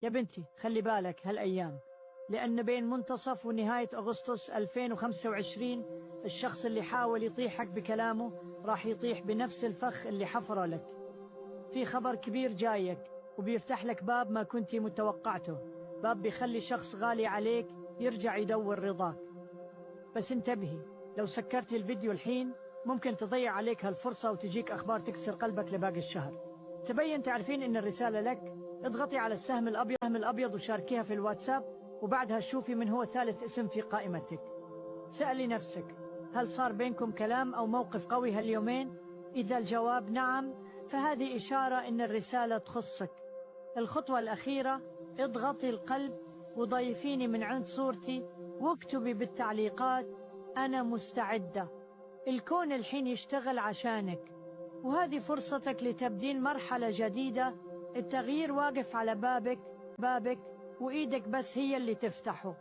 يا بنتي، خلي بالك هالأيام، لأن بين منتصف ونهاية أغسطس 2025 الشخص اللي حاول يطيحك بكلامه راح يطيح بنفس الفخ اللي حفره لك. في خبر كبير جايك وبيفتح لك باب ما كنت متوقعته، باب بيخلي شخص غالي عليك يرجع يدور رضاك. بس انتبهي، لو سكرتي الفيديو الحين ممكن تضيع عليك هالفرصة وتجيك أخبار تكسر قلبك لباقي الشهر. تبين تعرفين إن الرسالة لك؟ اضغطي على السهم الأبيض وشاركيها في الواتساب، وبعدها شوفي من هو ثالث اسم في قائمتك. سألي نفسك، هل صار بينكم كلام أو موقف قوي هاليومين؟ إذا الجواب نعم، فهذه إشارة إن الرسالة تخصك. الخطوة الأخيرة، اضغطي القلب وضيفيني من عند صورتي واكتبي بالتعليقات: أنا مستعدة. الكون الحين يشتغل عشانك، وهذه فرصتك لتبدين مرحلة جديدة. التغيير واقف على بابك، وإيدك بس هي اللي تفتحه.